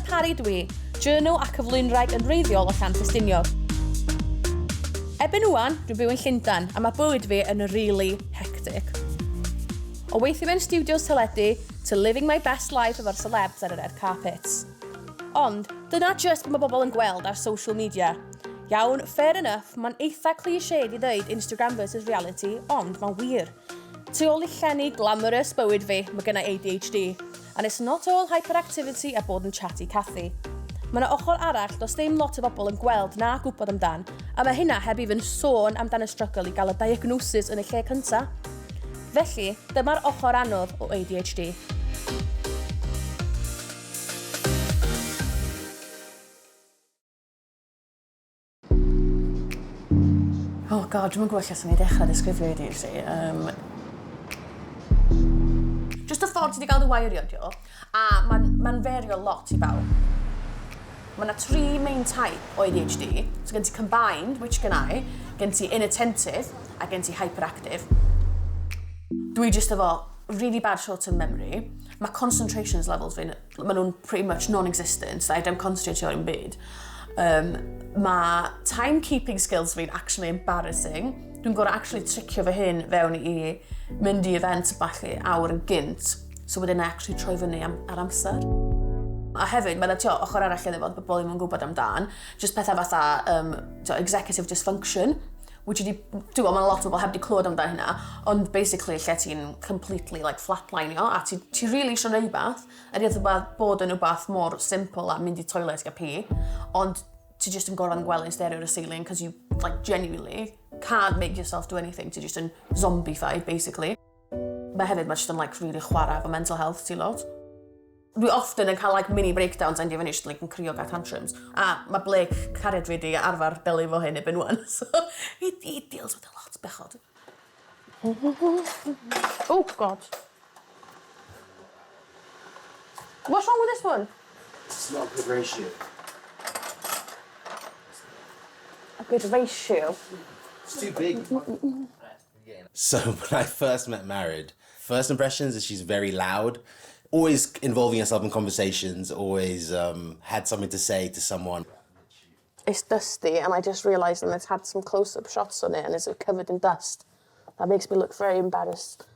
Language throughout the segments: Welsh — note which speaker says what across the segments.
Speaker 1: Parry dwi, journo a cyflwynwraig yn wreiddiol o Llan Ffestiniog. Erbyn ŵan, dwi'n byw yn Llundain a mae bywyd fi yn really hectic. O weithio mewn stiwdios teledu to living my best life efo'r celebs ar y red carpets. Ond, dyna jyst be mae bobl yn gweld ar social media. Iawn, fair enough, mae'n eitha clichéd i ddeud Instagram versus reality, ond mae'n wir. Tu ôl i llenni glamorous bywyd fi, mae gynna i ADHD. And it's not all hyperactivity a bod yn chatty Cathy. Mae yna ochr arall does dim lot o bobl yn gweld na gwybod amdan, a mae hynna heb even sôn amdan y struggle i gael y diagnosis yn y lle cynta. Felly, dyma'r ochr anodd o ADHD. Oh god, dwi'm yn gwybod lle swn i dechrau disgrifio ADHD. Um... Just y ffordd ti wedi cael dy wairio, dio, a mae'n ma ferio lot i bawb. Mae yna tri main type o ADHD. So gen ti combined, which gen i, gen ti inattentive, a gen ti hyperactive. Dwi just efo really bad short-term memory. Mae concentrations levels fi'n maen nhw'n pretty much non-existent, so I don't concentrate ar un byd. Um, mae timekeeping skills fi'n actually embarrassing. Dwi'n gorau actually tricio fy hyn fewn i mynd i event falle awr yn gynt, so wedyn I actually troi fyny am, ar amser. A hefyd, mae'n tio, ochr arall iddo fo, bobl ddim yn gwybod amdan, just pethau fatha um, tio, executive dysfunction, which ydi, dwi'n gwybod, mae lot o bobl heb di clywed amdano hynna, ond basically lle ti'n completely like flatlineio a ti, ti really eisiau neud rhywbeth, ydy oedd rhywbeth bod yn rhywbeth mor simple a mynd i toilet gael pee, ond ti just yn gorfod yn gweld yn stario ar y ceiling because you like genuinely can't make yourself do anything, ti just yn zombified basically. Mae hefyd, mae just yn like really chwarae efo mental health ti lot. Dwi often yn cael like mini breakdowns a endio fyny just like yn crio gael tantrums. A mae Blake cariad fi di arfer delio efo hyn erbyn wan. So he, he deals with a lot, bechod. Oh God. What's wrong with this one?
Speaker 2: It's not a good ratio.
Speaker 1: A good ratio?
Speaker 2: It's too big. So when I first met Mared, first impressions is she's very loud, always involving herself in conversations, always um, had something to say to someone.
Speaker 1: It's dusty and I just realised that it's had some close-up shots on it and it's covered in dust. That makes me look very embarrassed.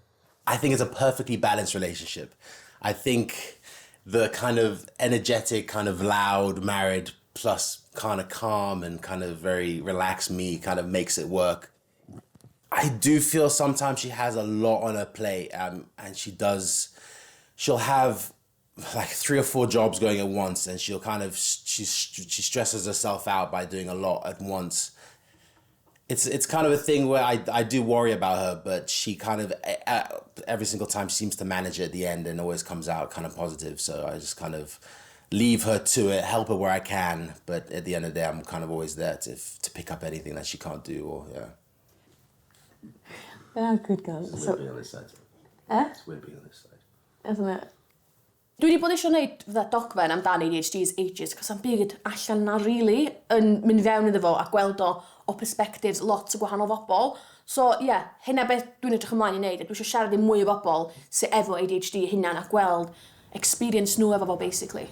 Speaker 2: I think it's a perfectly balanced relationship. I think the kind of energetic, kind of loud Mared plus kind of calm and kind of very relaxed me kind of makes it work. I do feel sometimes she has a lot on her plate um, and she does, she'll have like three or four jobs going at once and she'll kind of, she, she stresses herself out by doing a lot at once. It's, it's kind of a thing where I, I do worry about her, but she kind of, every single time seems to manage it at the end and always comes out kind of positive. So I just kind of leave her to it, help her where I can, but at the end of the day, I'm kind of always there to, to pick up anything that she can't do or, yeah.
Speaker 1: Yeah, good girl.
Speaker 2: It's weird being on this side.
Speaker 1: Eh?
Speaker 2: It's weird being on this side.
Speaker 1: Isn't it? Dwi wedi bod eisiau gwneud fatha dogfen amdan ADHD ers ages, cos am byd allan na really yn mynd fewn iddo fo a gweld o o perspectives lot o gwahanol bobl. So ie, yeah, hynna beth dwi'n edrych ymlaen i wneud, a dwi eisiau siarad i mwy o bobl sydd efo ADHD hunan a gweld experience nhw efo fo basically.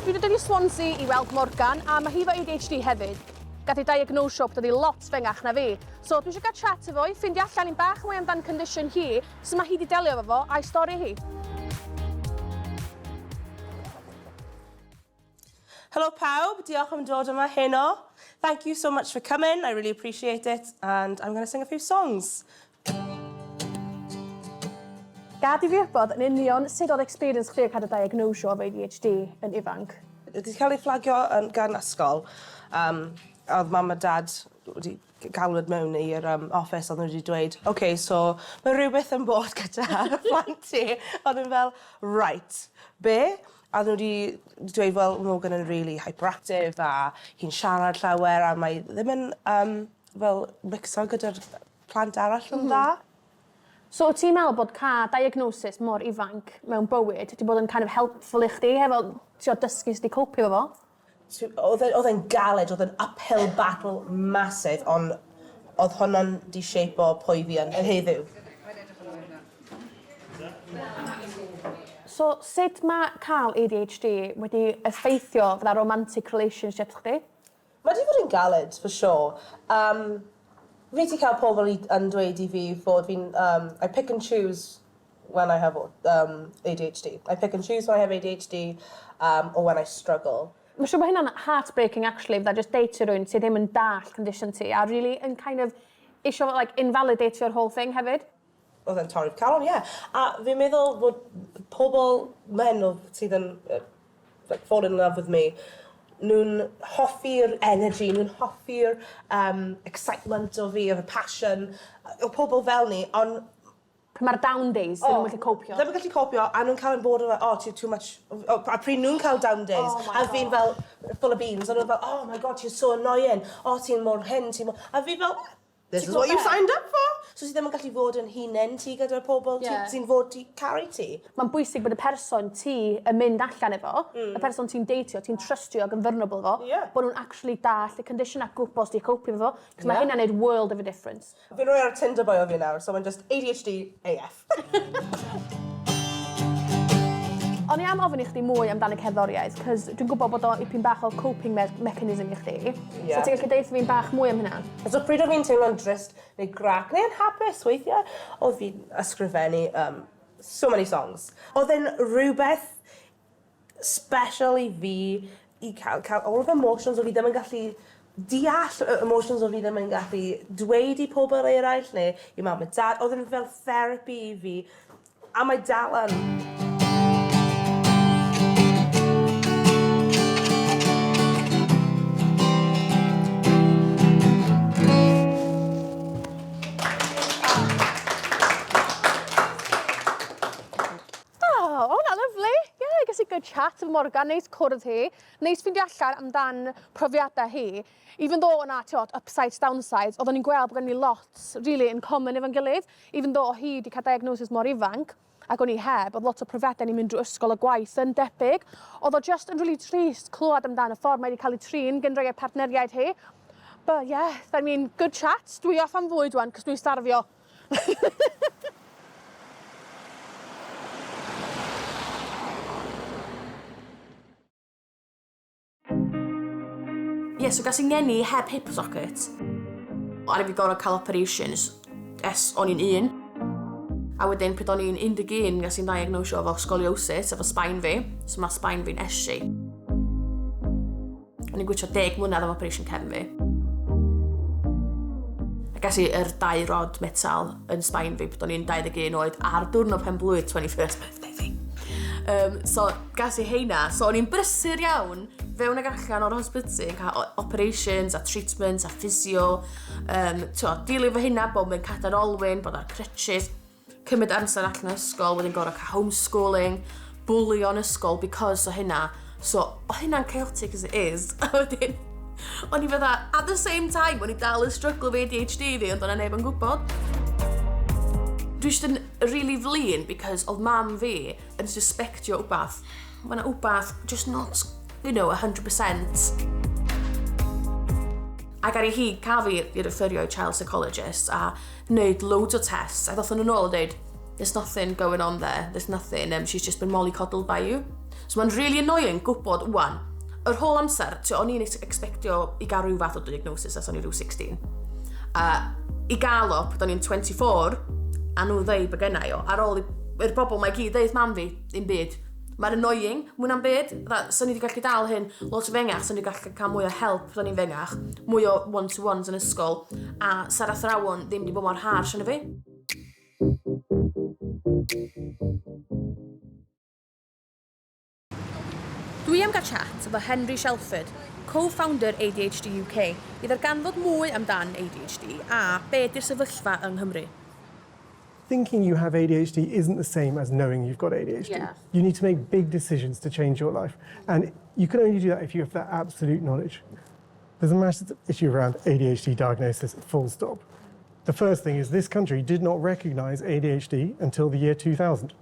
Speaker 1: Dwi wedi dod i Swansea i weld Morgan a mae hi efo ADHD hefyd. Gath ei diagnosio bod hi lot fengach na fi. So dwi eisiau cael chat efo hi, ffeindio allan un bach mwy amdan condition hi, sut mae hi wedi delio efo fo a'i stori hi.
Speaker 3: Helo pawb, diolch am dod yma heno. Thank you so much for coming, I really appreciate it, and I'm going to sing a few songs.
Speaker 1: Gad i fi wybod yn union sut oedd experience chdi o cael dy diagnosio efo ADHD yn ifanc.
Speaker 3: Wedi cael ei fflagio yn, gan ysgol. Um, oedd mam a dad wedi galwyd mewn i'r um, office oedd nhw wedi dweud, OK, so mae rhywbeth yn bod gyda phlant ti. Oedd nhw'n fel, right, be? A oedden nhw wedi dweud, wel, Morgan yn really hyperactive a hi'n siarad llawer a mae ddim yn um, fel mixo gyda'r plant arall yn dda.
Speaker 1: So wyt ti'n meddwl bod cael diagnosis mor ifanc mewn bywyd wedi bod yn kind of helpful i chdi hefo trio dysgu sut i copio efo fo?
Speaker 3: Oedd e'n galed, oedd e'n uphill battle massive, ond oedd hwnna'n di shape-o pwy fi yn heddiw.
Speaker 1: So, sut mae cael ADHD wedi effeithio fatha romantic relationships chdi?
Speaker 3: Mae di fod yn galed, for sure. Fi 'di cael pobl yn dweud i fi fod fi'n I pick and choose when I have ADHD. I pick and choose when I have ADHD or when I struggle.
Speaker 1: Mae'n siŵr bod hynna'n heartbreaking, actually, fatha just date rhywun sydd ddim yn dallt condition ti a really yn kind of isio like invalidatio'r whole thing hefyd.
Speaker 3: Oedd e'n torri'r calon, ie. Yeah. A fi'n meddwl bod pobl men o sydd yn like, fall in love with me, nhw'n hoffi'r energy, nhw'n hoffi'r excitement o fi, o'r passion, o pobl fel ni, ond
Speaker 1: Pryd mae'r down days, dyn nhw'n gallu copio.
Speaker 3: Ddim yn gallu copio, a nhw'n cael yn bod o, "Oh, too, too much." Oh, a pryd nhw'n cael down days,
Speaker 1: Oh my
Speaker 3: a fi'n fel full of beans, a nhw'n fel, "Oh my God, you're so annoying, oh, ti'n mor hyn, ti'n mor." A fi fel, "This is what you signed up for." So ti ddim yn gallu fod yn hunain ti gyda'r pobl sy'n fod ti caru ti.
Speaker 1: Mae'n bwysig bod y person ti yn mynd allan efo, y person ti'n deitio, ti'n trustio ac yn vulnerable efo, bod nhw'n actually dallt y condition a gwybod sut i copio efo, cos mae hynna'n neud world of a difference.
Speaker 3: Fi'n rhoi ar Tinder bio fi nawr, so mae'n just ADHD AF.
Speaker 1: O'n i am ofyn i chdi mwy amdano cerddoriaeth, cos dwi'n gwybod bod o ipyn bach o coping mechanism i chdi.
Speaker 3: Yeah.
Speaker 1: So ti'n gallu deud fi'n bach mwy am hynna?
Speaker 3: So pryd o'n fi'n teimlo'n drist neu grac neu'n hapus weithiau, oedd fi'n ysgrifennu so many songs. Oedd e'n rhywbeth special i fi i cael all of emotions o fi ddim yn gallu deall, emotions o fi ddim yn gallu dweud i pobl eraill neu i mam a dad. Oedd e'n fel therapy i fi a mae dal yn.
Speaker 1: Oh, o hwnna lyfli. Ie, yeah, ges i good chat efo Morgan, neis cwrdd hi. Neis ffeindio allan amdan profiadau hi. Even though o'na, ti'od, upsides, downsides, oeddwn ni'n gweld bod gen ni lot, really, in common efo'n gilydd. Even though hi wedi cael diagnosis mor ifanc, ac o'n i heb, oedd lot o profiadau ni'n mynd drwy ysgol a gwaith yn debyg. Oedd o just yn really trist clywed amdan y ffordd mae wedi cael ei trin gan rai o'i partneriaid hi. But yeah, I mean, good chat. Dwi off am fwyd wan, cos dwi'n starfio. Ie, yeah, so gas i ngeni heb hip socket. Ar i fi gorfod cael operations es o'n i'n 1. A wedyn, pryd o'n i'n 11, gas i'n diagnosio efo scoliosis, efo spine fi. So mae spine fi'n S-shape. O'n i'n gweithio 10 mlynedd am operation cefn fi. A gas i yr dau rod metal yn spine fi pryd o'n i'n 21 oed ar diwrnod pen blwydd 21st birthday fi. So, gas i heina. So, o'n i'n brysur iawn fewn ag allan o'r hospital yn cael operations a treatments a physio. T'wo, dealio efo hynna, bod mewn cadair olwyn, bod ar crutches, cymryd amser allan o ysgol, wedyn gorfod cael homeschooling, bwlio yn ysgol because o hynna. So, o hynna'n chaotic as it is. A wedyn, o'n i fydda, at the same time, o'n i dal yn struggle efo ADHD fi, ond o'na neb yn gwybod. Dwi jyst yn really flin because oedd mam fi yn suspectio wbath. Mae yna wbath just not 100%. Ac ar i hi cael fi i referio i child psychologist a wneud loads o tests, a ddothon nhw nôl a dweud, "There's nothing going on there, there's nothing, she's just been mollycoddled by you." So mae'n really annoying gwybod wan, yr whole amser, o'n i'n expectio i gael rhyw fath o diagnosis as o'n i rhyw 16. A i gael o, pryd o'n i'n 24, a nhw ddeud bod gennau o, ar ôl i'r bobl mae gyd ddeud mam fi, ddim byd. Mae'n annoying, mwy na'm byd. Sa'n ni wedi gallu dal hyn lot o fengach, sa'n ni wedi gallu cael mwy o help pan o'n i'n fengach, mwy o one-to-ones yn ysgol, a sa'r athrawon ddim wedi bod mor harsh yn y fi. Dwi am gael chat efo Henry Shelford, co-founder ADHD UK, i ddarganfod mwy amdan ADHD a be di'r sefyllfa yng Nghymru.
Speaker 4: Thinking you have ADHD isn't the same as knowing you've got ADHD. You need to make big decisions to change your life. And you can only do that if you have that absolute knowledge. There's a massive issue around ADHD diagnosis, full stop. The first thing is this country did not recognize ADHD until the year 2000.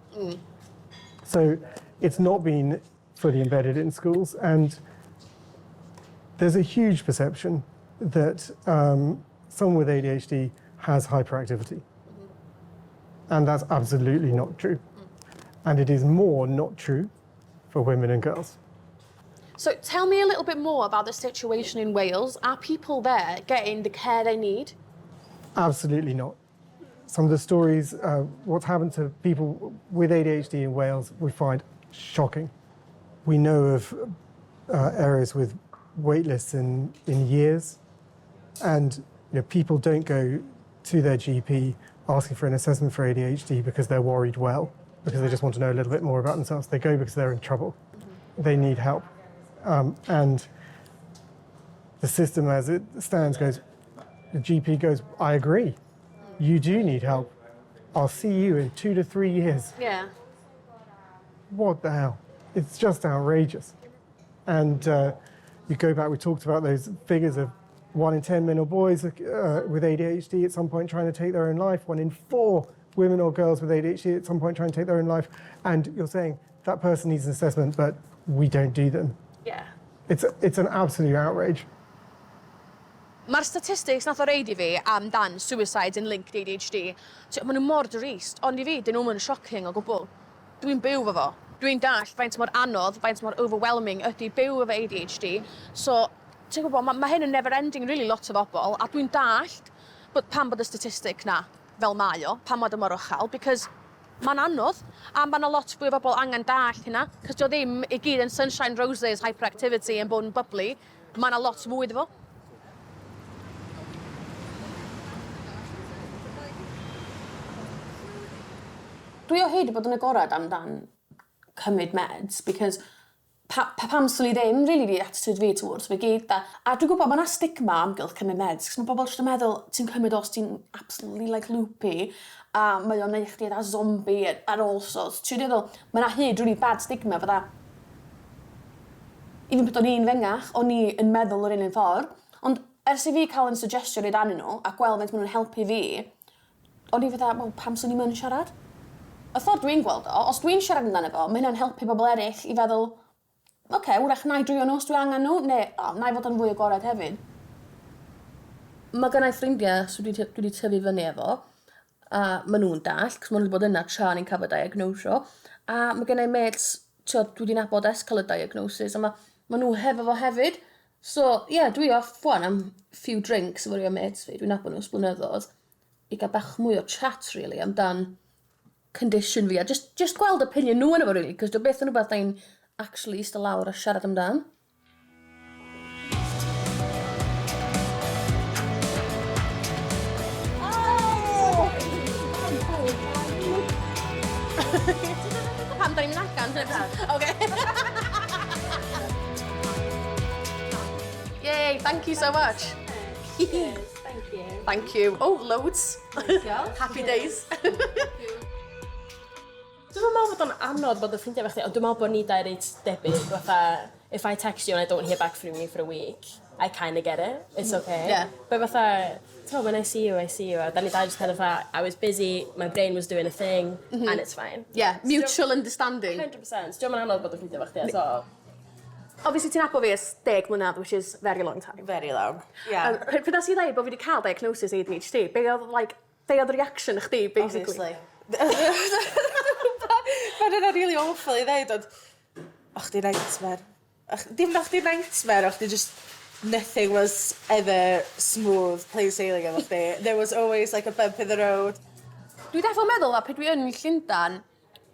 Speaker 4: So it's not been fully embedded in schools. And There's a huge perception that someone with ADHD has hyperactivity. And that's absolutely not true. And it is more not true for women and girls.
Speaker 1: So tell me a little bit more about the situation in Wales. Are people there getting the care they need?
Speaker 4: Absolutely not. Some of the stories, what's happened to people with ADHD in Wales, we find shocking. We know of areas with wait lists in years, and people don't go to their GP asking for an assessment for ADHD because they're worried well, because they just want to know a little bit more about themselves. They go because they're in trouble. They need help. And the system as it stands goes, the GP goes, "I agree, you do need help. I'll see you in 2 to 3 years." What the hell? It's just outrageous. And you go back, we talked about those figures of 1 in 10 men or boys with ADHD at some point trying to take their own life, 1 in 4 women or girls with ADHD at some point trying to take their own life. And you're saying that person needs an assessment, but we don't do them. It's an absolute outrage.
Speaker 1: Mae'r statistics nath o reid i fi amdan suicides yn linked ADHD, maen nhw mor drist, ond i fi, dyn nhw'm yn shocking o gwbl. Dwi'n byw efo fo. Dwi'n dallt faint mor anodd, faint mor overwhelming ydy byw efo ADHD. So, ti'n gwybod, mae hyn yn never ending really lot o bobl, a dwi'n dallt bod pam bod y statistic na fel mae o, pam bod o mor uchel, because mae'n anodd, a mae yna lot fwy o bobl angen dallt hynna, cos dio ddim i gyd yn sunshine, roses, hyperactivity yn bod yn bubbly, mae yna lot fwy iddo fo. Dwi o hyd i bod yn agored amdan cymryd meds, because pam swn i ddim, really, di attitude fi towards fe gyd da. A dwi'n gwybod mae yna stigma amgylch cymryd meds, cos mae bobl jyst yn meddwl ti'n cymryd os ti'n absolutely like loopy, a mae o'n neud chdi fatha zombie and all sorts. Ti'n meddwl, mae yna hyd really bad stigma fatha, even pryd o'n i'n fengach, o'n i yn meddwl yr un un ffordd, ond ers i fi cael yn suggestion i dan nhw, a gweld faint maen nhw'n helpu fi, o'n i fatha, "Wel, pam swn i'm yn siarad?" Y ffordd dwi'n gweld o, os dwi'n siarad amdano fo, mae hynna'n helpu bobl eraill i feddwl, "Oce, okay, wrach na i drio nhw os dwi angen nhw, neu o, na i fod yn fwy agored hefyd." Mae gennau ffrindiau sydd dwi wedi tyfu fyny efo, a maen nhw'n dallt, cos maen nhw wedi bod yna tra ni'n cael fy diagnosio. A mae gennau mates, t'wod, dwi wedi nabod ers cael y diagnosis, a ma nhw hefo fo hefyd. So, ie, yeah, dwi off wan am few drinks efo rhai o mates fi, dwi'n nabod nhw ers blynyddoedd, i gael bach mwy o chat, really, amdan condition fi, a just gweld opinion nhw yn efo, really, cos dwi byth yn rhywbeth da ni'n actually eistedd lawr a siarad amdan. Pam da ni'n mynd allan? Okay. Yay, thank you so much.
Speaker 5: Thank you.
Speaker 1: Thank you. Oh, loads. Happy days.
Speaker 5: Dwi'n meddwl bod o'n anodd bod y ffrindiau efo chdi, ond dwi'n meddwl bod ni dau reit debyg. Fatha, if I text you and I don't hear back from you for a week, I kind of get it. It's okay. But fatha, ti'n when I see you, I see you. A da ni dau just kind of fatha, I was busy, my brain was doing a thing, and it's fine.
Speaker 1: Yeah, mutual understanding.
Speaker 5: 100%. Dwi'n meddwl anodd bod y ffrindiau efo chdi at all.
Speaker 1: Obviously, ti'n nabod fi ers 10 mlynedd, which is very long time.
Speaker 3: Very long. Yeah.
Speaker 1: Pryd nes i ddweud bod fi wedi cael diagnosis ADHD, be oedd, like, be oedd reaction chdi, basically?
Speaker 3: Obviously. Mae'n yna really awful i ddeud, ond och di nightmare. Och, dim och di nightmare, och di just nothing was ever smooth, plain sailing efo chdi. There was always like a bump in the road.
Speaker 1: Dwi defo meddwl a pryd dwi yn Llundan,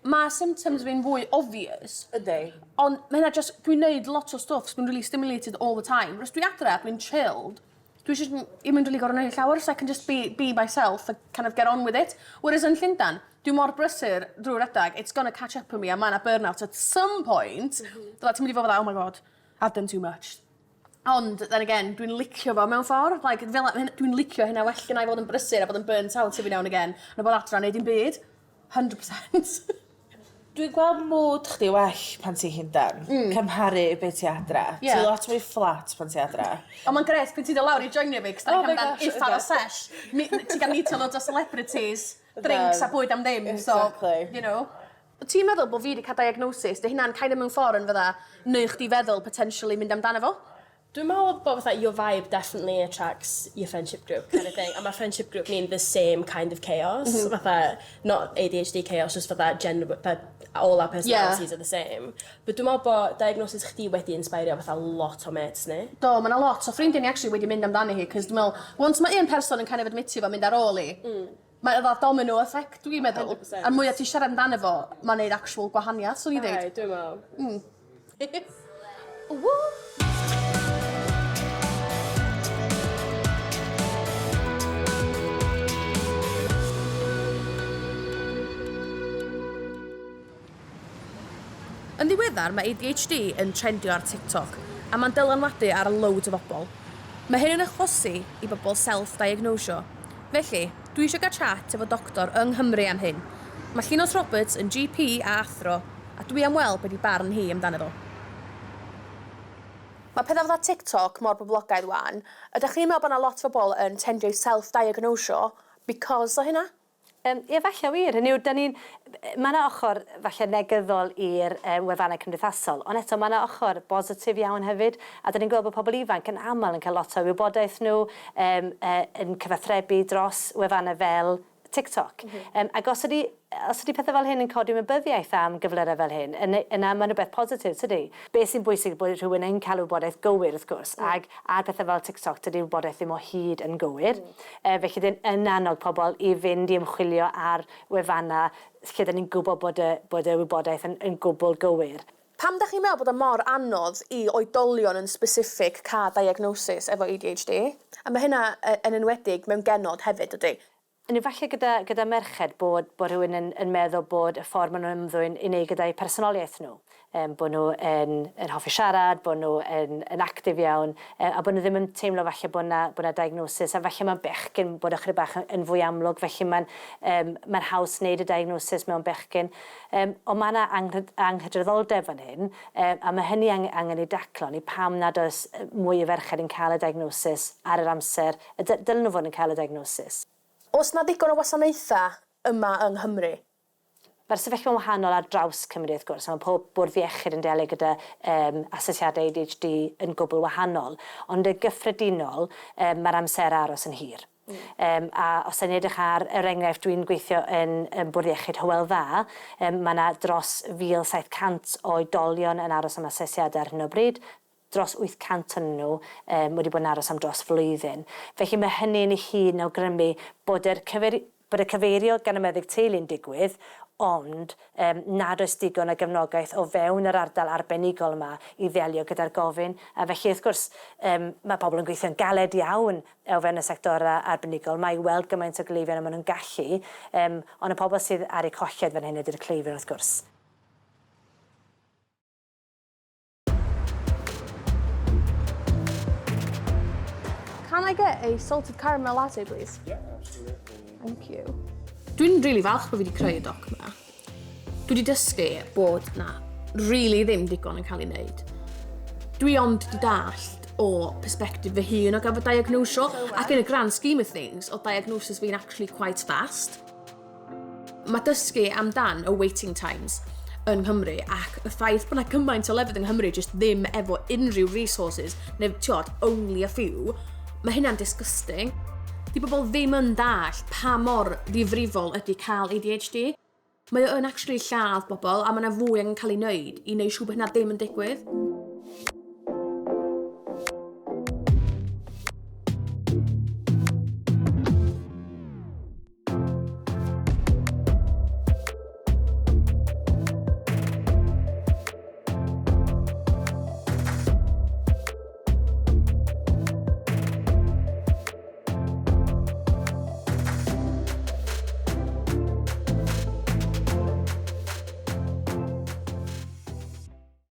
Speaker 1: mae symptoms fi'n fwy obvious.
Speaker 3: Yndi.
Speaker 1: Ond mae hynna just, dwi'n neud lot o stuff, so dwi'n really stimulated all the time. Os dwi adre, dwi'n chilled, dwi just ddim yn really gorfod neud llawer, so I can just be myself and kind of get on with it. Whereas yn Llundan, dwi mor brysur drwy'r adag, it's gonna catch up with me, a mae yna burnout at some point. Ti'n mynd i fod fel, "Oh my God, I've done too much." Ond, then again, dwi'n licio fo mewn ffordd. Like, fel, dwi'n licio hynna well gen i fod yn brysur a bod yn burnt out every now and again, na bod adra neud dim byd. 100%.
Speaker 3: Dwi'n gweld mood chdi well pan ti'n Llundan, cymharu i beth ti adra.
Speaker 1: Yeah.
Speaker 3: Ti lot mwy flat pan ti adra.
Speaker 1: Ond mae'n gret pryd ti'n dod lawr i joinio fi, cos da
Speaker 3: Oh
Speaker 1: ni'n
Speaker 3: my
Speaker 1: cael amdan
Speaker 3: gosh,
Speaker 1: uffar o
Speaker 3: yndw.
Speaker 1: sesh. Ti'n cael meetio loads o celebrities, drinks a bwyd am ddim, so, you know. Ti'n meddwl bod fi wedi cael diagnosis, dy hynna'n kind of mewn ffordd yn fydda, neu chdi feddwl potentially mynd amdano fo?
Speaker 5: Dwi'n meddwl bod fatha your vibe definitely attracts your friendship group kind of thing. A mae friendship group ni'n the same kind of chaos. Fatha, not ADHD chaos, just fatha general, that all our personalities are the same. But dwi'n meddwl bod diagnosis chdi wedi inspirio fatha lot o mates ni.
Speaker 1: Do, mae yna lot o ffrindiau ni actually wedi mynd amdani hi, cos dwi'n meddwl, once mae un person yn kind of admitio fo mynd ar ôl i, mae'n fatha domino effect, dwi'n meddwl.
Speaker 5: 100%.
Speaker 1: A mwyaf ti siarad amdano fo, mae'n neud actual gwahaniaeth, swn i ddeud.
Speaker 5: Aye, dwi'n meddwl.
Speaker 1: Woo! Yn ddiweddar, mae ADHD yn trendio ar TikTok, a mae'n dylanwadu ar loads o bobl. Mae hyn yn achosi i bobl self-diagnosio. Felly, dwi eisiau gael chat efo doctor yng Nghymru am hyn. Mae Llinos Roberts yn GP a athro, a dwi am weld be di barn hi amdano fo. Mae pethau fatha TikTok mor boblogaidd wan. Ydych chi'n meddwl bod yna lot o bobl yn tendio i self-diagnosio because o hynna?
Speaker 6: Ie, falle wir. Hynny yw, da ni'n... Mae yna ochr falle negyddol i'r wefannau cymdeithasol, ond eto mae yna ochr bositif iawn hefyd, a da ni'n gweld bod pobl ifanc yn aml yn cael lot o wybodaeth nhw, yn cyfathrebu dros wefannau fel TikTok. Ac os ydy pethau fel hyn yn codi ymwybyddiaeth am gyflyrau fel hyn, yna mae'n rhywbeth positif, tydi? Be sy'n bwysig bod rhywun yn cael wybodaeth gywir, wrth gwrs, ac ar pethau fel TikTok, dydy wybodaeth ddim o hyd yn gywir. Felly, dyn yn annog pobl i fynd i ymchwilio ar wefannau lle dyn ni'n gwybod bod y wybodaeth yn gwbl gywir.
Speaker 1: Pam da chi'n meddwl bod o mor anodd i oedolion yn specific cael diagnosis efo ADHD? A mae hynna yn enwedig mewn genod hefyd, ydy?
Speaker 6: Yn falle gyda merched bod rhywun yn meddwl bod y ffordd maen nhw'n ymddwyn i wneud gyda'i personoliaeth nhw. Bod nhw yn hoffi siarad, bod nhw yn actif iawn, a bod nhw ddim yn teimlo falle bod na diagnosis, a falle mae'n bechgyn bod ychydig bach yn fwy amlwg, felly mae'n haws wneud y diagnosis mewn bechgyn. Ond mae yna anghydraddoldeb fan hyn, a mae hynny angen ei daclo, ni pam nad oes mwy o ferched yn cael y diagnosis ar yr amser, y dylen nhw fod yn cael y diagnosis.
Speaker 1: Oes na ddigon o wasanaethau yma yng Nghymru?
Speaker 6: Mae'r sefyllfa'n wahanol ar draws Cymru, wrth gwrs. Mae pob bwrdd iechyd yn delio gyda asesiadau ADHD yn gwbl wahanol. Ond yn gyffredinol, mae'r amser aros yn hir. A os ydyn edrych ar yr enghraifft, dwi'n gweithio yn Bwrdd Iechyd Hywel Dda, mae yna dros 1,700 o oedolion yn aros am asesiadau ar hyn o bryd, dros 800 ohonyn nhw wedi bod yn aros am dros flwyddyn. Felly mae hynny'n ei hun awgrymu bod y cyfeirio gan y meddyg teulu'n digwydd, ond nad oes digon o gefnogaeth o fewn yr ardal arbenigol yma i ddelio gyda'r gofyn. A felly, wrth gwrs, mae pobl yn gweithio'n galed iawn o fewn y sector arbenigol. Mae i weld gymaint o gleifion a maen nhw'n gallu, ond y pobl sydd ar eu colled fan hyn ydy'r cleifion, wrth gwrs.
Speaker 1: Can I get a salted caramel latte, please?
Speaker 4: Yeah, absolutely.
Speaker 1: Thank you. Dwi'n really falch bod fi wedi creu y doc yma. Dwi wedi dysgu bod na really ddim digon yn cael ei wneud. Dwi ond wedi dallt o perspective fy hun o gael fy diagnosio, ac in a grand scheme of things, o diagnosis fi'n actually quite fast. Mae dysgu amdan y waiting times yn Nghymru ac y ffaith bod 'na gymaint o lefydd yng Nghymru just ddim efo unrhyw resources, neu tiod, only a few, mae hynna'n disgusting. Di bobl ddim yn dallt pa mor ddifrifol ydy cael ADHD. Mae o yn actually lladd bobl a mae yna fwy angen cael ei wneud i wneud siŵr bod hynna ddim yn digwydd.